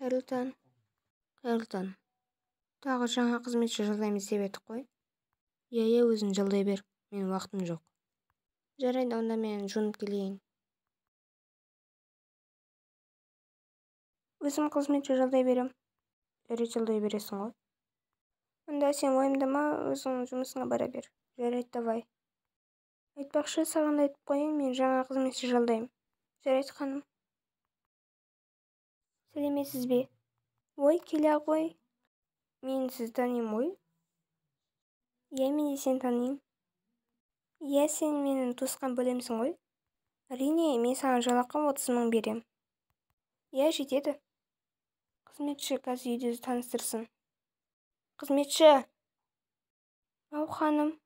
Қайырлы таң. Қайырлы таң. Тағы жаңа қызметші жалдаймыз деп едік қой. Иә, иә, өзің жалдай бер, менің уақытым жоқ. Жарайды, онда мен жуынып келейін. Өзім қызметші жалдай берем. Жарайды, жалдай бересің ғой. Онда сен уайымдама, өзің жұмысыңа бара бер. Жарайды, давай. Айтпақшы, саған да айтып қояйын, мен жаңа қызметші жалдаймын. Жарайды, ханым. Сәлеметсіз бе? Ой, келе ғой. Мен сізді танимын ғой. Иә, мен де сені танимын. Иә, сен менің туысқан бөлемсің ғой. Әрине, мен саған жалақы 30 мың берем. Иә, жетеді. Қызметші қазір үйді таныстырсын. Қызметші! Ау, ханым.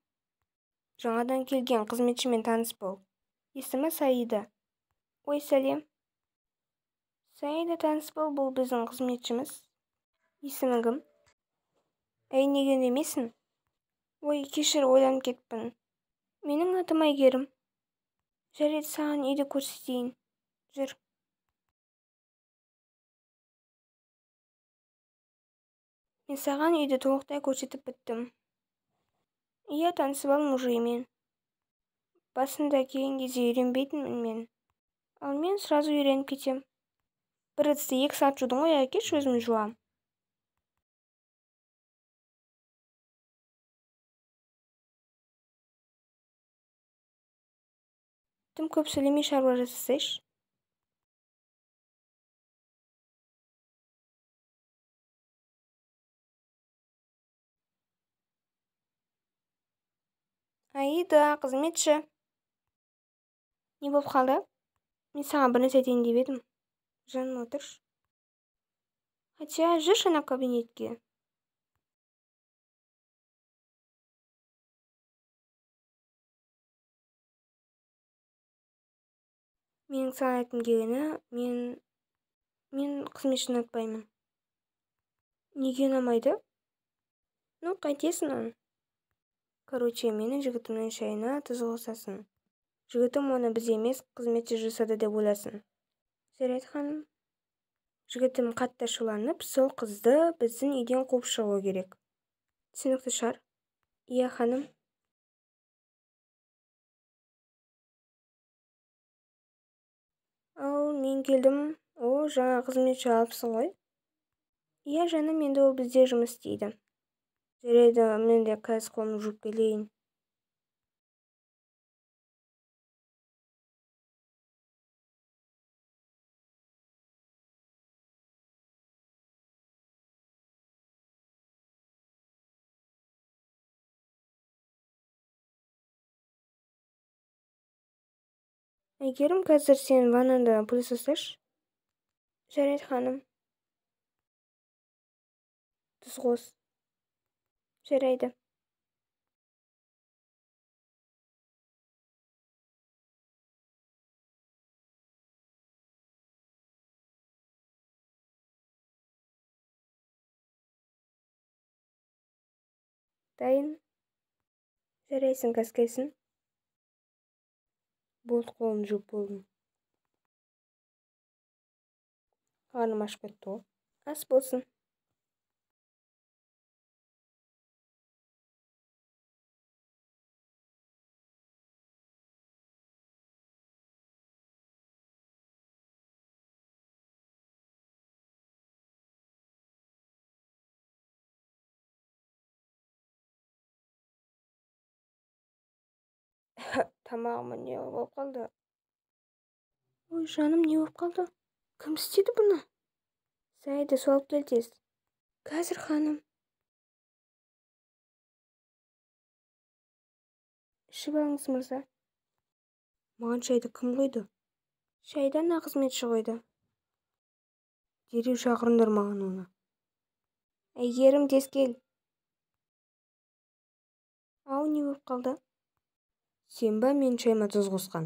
Жаңадан келген қызметшімен таныс бол. Есімі Саида. Ой, сәлем. Саида, таныс бол, бұл біздің қызметшіміз. Есімі кім? Әй, неге үндемейсің? Ой, кешір, ойланып кетіппін. Менің атым Әйгерім. Жарайды, саған үйді көрсетейін. Жүр. Мен саған үйді толықтай көрсетіп біттім. Иә, танысып алдым уже мен. Басында келген кезде үйренбейтінмін мен. Ал мен сразу үйреніп кетем. Бір ыдысты 2 сағат жудың ғой, әкеші, өзім жуам. Тым көп сөйлемей шаруа жасасайшы. Аида, қызметші. Не болып қалды? Мен саған бір нәрсе айтайын деп едім. Жаным, отыршы. Хотя, жүрші ана кабинетке. Менің саған айтқым келгені, мен қызметшіні ұнатпаймын. Неге ұнамайды? Ну, қайтесің оны? Короче, менің жігітімнің шайына тұз қосасың. Жігітім оны біз емес, қызметші жасады деп ойласын. Жарайды, ханым. Жігітім қатты ашуланып, сол қызды біздің үйден қуып шығу керек. Түсінікті шығар? Иә, ханым. Ал, мен келдім. О, жаңа қызметші алыпсың ғой. Иә, жаным, енді ол бізде жұмыс істейді. Жарайды, мен де қазір қолымды жуып келейін. Әйгерім, қазір сен ваннаңды пылесосташы. Жарайды, ханым. Тұз қос. Жарайды. Дайын. Жарайсың, қазір келсін. Болды, қолымды жуып болдым. Қарным ашып кетті ғой. Ас болсын. Тамағыма не болып қалды? Ой, жаным, не болып қалды? Кім істеді бұны? Саида, су алып кел тез. Қазір, ханым. Ішіп алыңыз, мырза. Маған шайды кім құйды? Шайды ана қызметші құйды. Дереу шақырыңдар маған оны. Әйгерім, тез кел. Ау, не болып қалды? Сен ба мен шайыма тұз қосқан?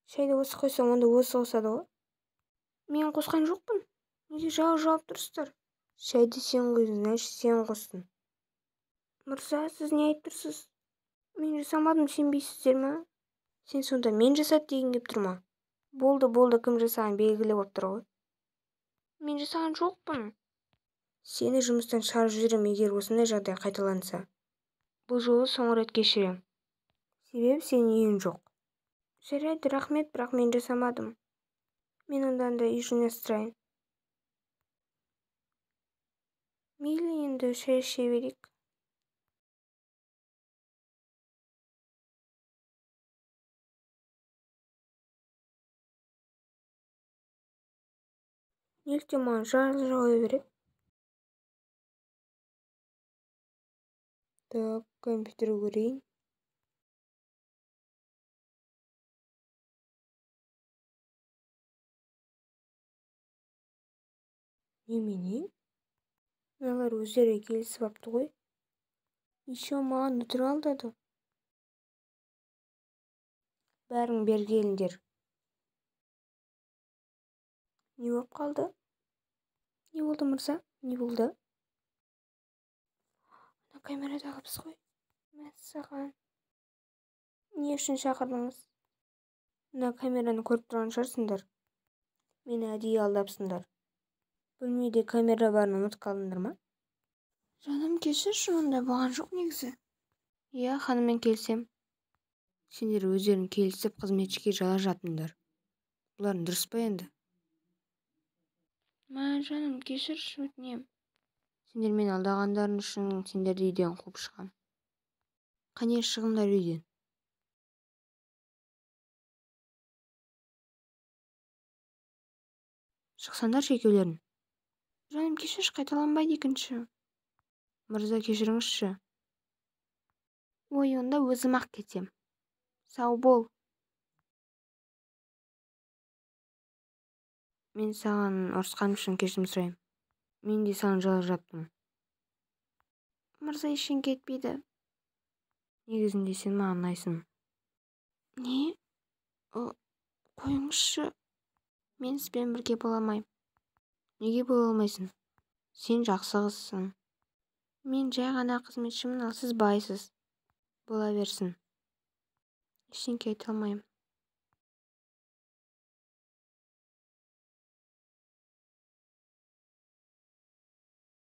Шайды осы қойсаң, онда осы қосады ғой. Мен қосқан жоқпын. Неге жауап тұрсыздар? Шайды сен құйдың, значит, сен қостың. Мырза, сіз не айтып тұрсыз? Мен жасамадым, сенбейсіздер ме? Сен сонда мен жасады деген кеп тұр ма? Болды, болды, кім жасаған белгілі болып тұр ғой. Мен жасаған жоқпын. Сені жұмыстан шығарып жіберем, егер осындай жағдай қайталанса. Бұл жолы соңғы рет кешірем. Себебі сенің үйің жоқ. Жарайды, рахмет, бірақ мен жасамадым. Мен одан да үй жинастырайын. Мейлі, енді шай іше берейік. Неліктен маған жарлы жауа береді? Так, компьютер көрейін. Немене? Мыналар өздері келісіп апты ғой. Еще маған өтірік алдады. Бәрің бері келіңдер. Не болып қалды? Не болды, мырза? Не болды? Ана камерадағы біз ғой. Мәссаған. Не үшін шақырдыңыз? Мына камераны көріп тұрған шығарсыңдар. Мені әдейі алдапсыңдар. Бөлмеде камера барын ұмытып қалдыңдар ма? Жаным, кешірші, ондай болған жоқ негізі. Иә, ханыммен келісем. Сендер өздерің келісіп қызметшіге жала жаптыңдар. Бұларың дұрыс па енді? Мә, жаным, кешірші, өтінем. Сендер мені алдағандарың үшін сендерді үйден қуып шығам. Қане, шығыңдар үйден. Шықсаңдаршы екеулерің. Жаным, кешірші, қайталанбайды екінші. Мырза, кешіріңізші. Ой, онда өзім-ақ кетем. Сау бол. Мен саған ұрысқаным үшін кешірім сұраймын. Мен де саған жала жаптым. Мырза, ештеңе етпейді. Негізінде сен маған ұнайсың. Не? Қойыңызшы. Мен сізбен бірге бола алмаймын. Неге бола алмайсың? Сен жақсы қызсың. Мен жай ғана қызметшімін, ал сіз байсыз. Бола берсін. Ештеңе айта алмаймын.